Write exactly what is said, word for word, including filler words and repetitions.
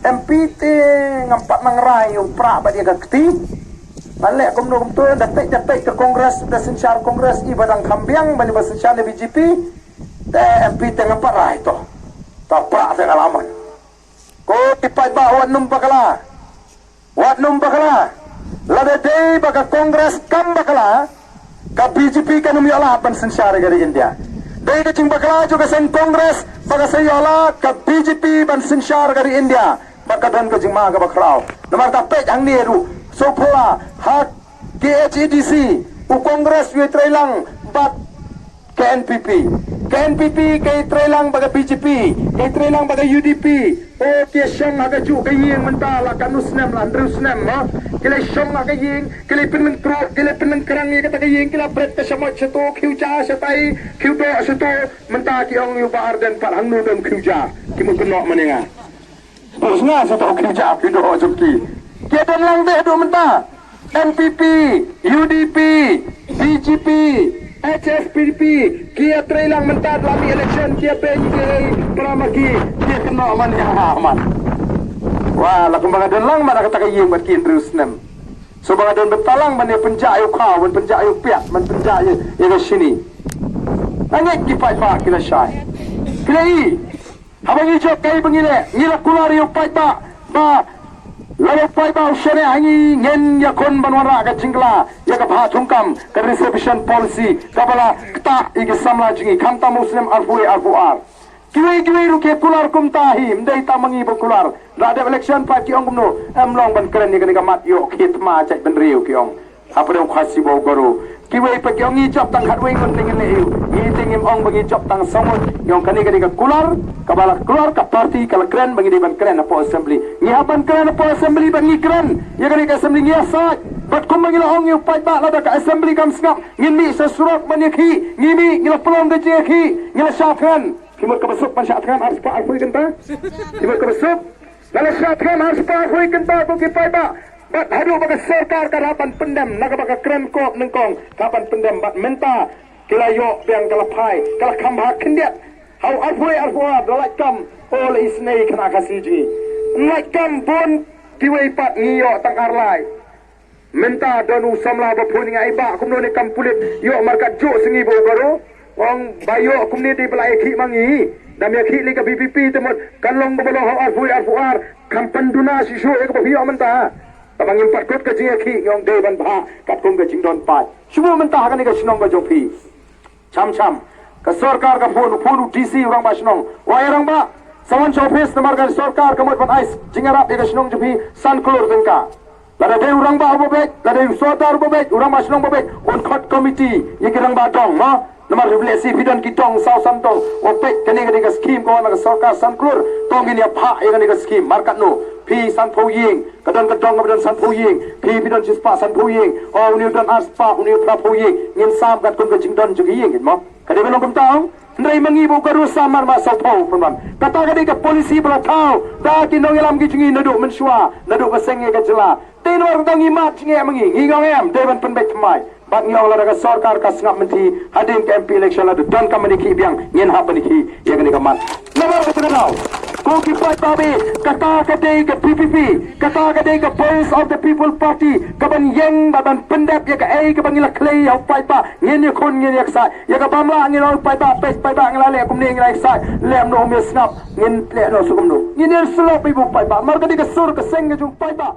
M P te ngam pat nang rai ïa u Prah bad ïa ka kti. Ngan leh kumno kumto, da peit da peit ka Congress, da synshar Congress, i ba dang kham biang ban ïa ba synshar na B J P. Te M P te ngam pat rai to. Ta Prah te ka la mon. Ko ki paidbah, wat nym bakla. Wat nym bakla. Lada dei ba ka Congress kam bakla, ka B J P kan ym ïoh lad ban synshar ïa ka ri India. Dei ka jingbakla jong ka seng Congress ba ka sa ïoh lad ka B J P ban synshar ka ri India. Ba ka don ka jingma kaba khraw. Namar ta peit hangne ruh, sngewphylla ha K H A D C, u Congress u ïatreilang bad ka N P P. Ka N P P ka ïatreilang bad ka B J P, ka ïatreilang bad ka U D P. O, ki shong ha kajuh ka ïing mynta la katno snem, la hynriew snem mo. Ki la shong ha ka ïing, ki la pynlyngkhuh, ki la pynlyngkrang ïa kata ka ïing, ki la bret ka shamot shato, khiew ja shatai, khiew doh shato. Mynta ki ong ïa u Bah Ardent pat hangno don khiew ja. Ki mut kynnoh man ïa nga. Bus nga sa tau khiew ja khiew doh jong ki. Ki don lang te haduh mynta. N P P, U D P, B J P, H S P D P, ki ïatreilang mynta da la mih election, ki ïabeiñ ki ei para ma ki, ki kynnoh man ïa nga man. Wa, la kumba nga don lang man ha kata ka ïing bad ki hynriew snem. So ba nga don bynta lang ban ïa pynjah ïa u khaw, ban pynjah ïa u piat, ban pynjah ïa, ïa ka shini. Nga ngeit ki paidbah ki la shai. Ki la i. Haba ngi jop kaei ba ngi leh, ngi la kular ïa u paidbah, ba lada u paidbah u shaniah ha ngi, ngin ïakhun ban wanrah ka jingkylla ïa ka bha thungkam, ka reservation policy, kaba la ktah ïa ki samla jong ngi khamtam u snem arphew wei arphew ar. Kiwei kiwei ruh ki kular kumta hi, ym dei tang ma ngi ba kular. La dep election pat ki ong kumno, em long ban kren ïa kane ka mat ïoh khie thma jaitbynriew ki ong. Hapdeng u Khasi bad u Garo. Kiwei pat ki ong ngi jop tang khatwei ngut te ngin leh aïu. Ngi te ngim ong ba ngi jop tang saw ngut. Ngi ong kane ka dei ka kular, kaba la kular ka party ka la kren ba ngi dei ban kren hapoh assembly. Ngi hap ban kren hapoh assembly bad ngi kren. Ïa kane ka assembly ngi ïasaid. Bad kumba ngi la ong ïa u paidbah lada ka assembly kam sngap, ngin mih sha surok ban ïakhih. Ngi mih, ngi la pynlong ka jingïakhih. Ngi la shah thngan. Ki mut kaba suk ban shah thngan arspah arphew kynta. Ki mut kaba suk. Nga la shah thngan arspah arphew kynta ko ki paidbah. Bad haduh ba ka sorkar ka hap ban pyndem na kaba ka kren kop nyngkong, ka hap ban pyndem bad mynta ki la ïoh biang, ka la phai, ka la kham bha khyndiat. Ha u arphew wei arphew ar da lait kam, o la isynei khynnah Khasi jong ngi. Lait kam bun, kiwei pat ngi ïoh tang ar lai. Mynta don u samla ba phone ïa nga, i bah, kumno ne kam pulit ïoh markat juh sngi bad u Garo. Ong ba ïoh kumne dei ba la ïakhih ma ngi. Da ym ïakhih lei ka V P P te mut kan long kumba long ha u arphew wei arphew ar. Kham pynduna shisha ïa kaba phi ïoh mynta. Tangba ngim pat kut ka jingïakhih, ngi ong dei ban bhah katkum ka jingdon paid. Shu mynta ha kane ka shnong ka jong phi. Cham cham. Ka sorkar ka phone, phone u D C u rangbah shnong. Wai rangbah, sa wan sha office namar ka sorkar ka mut ban ai jingïarap ïa ka shnong jong phi san klur tyngka. Lada dei u rangbah uba beit, lada dei u sordar uba beit, u rangbah shnong uba beit, un khot committee ïa ki rangbah dong, mo? Namar lehse phi don ki dong saw san dong. O peit, kane ka dei ka skim ka wan na ka sorkar san klur. To ngin ïa phah ïa kane ka skim. Markatno? Phi sanphew ïing. Ka don ka dong kaba don sanphew ïing. Phi, phi don shispah sanphew ïing. O, une u don arspah, une u phraphew ïing. Ngin sam katkum ka jingdon jong ki ïing, mo? Ka dei ban long kumta, ong? Hynrei ma ngi bad u Garo sam mar ma sawphew pynban. Kata ka dei ka policy ba la thaw da ki nongïalam ki jong ngi naduh mynshuwa, naduh ba seng ïa ka jylla. Te namar kata ngi mad jingeh ma ngi, ngi ong em, dei ban pynbeit thymmai. Bad ngi ong lada ka sorkar ka sngap mynta hadien ka M P election, lada don ka ban ïakhih biang, ngin hap ban ïakhih ïa kane ka mat. Namar kata ka daw, ko ki paidbah, kata ka dei ka P P P, kata ka dei ka Voice of the People Party, ka ban ïeng bad ban pyndep ïa kaei kaba ngi la khlei ha u paidbah. Ngin ïakhun, ngin ïaksaid. Ïa kaba ym lah ngin ong paidbah, peit paidbah, ngi la leh kumne, ngi la ïaksaid. Leh kumno, ym ïa sngap, ngin leh noh shuh kumno? Ngin ïeng shlok ïa u paidbah. Namar ka dei ka sur ka seng ka jong u paidbah.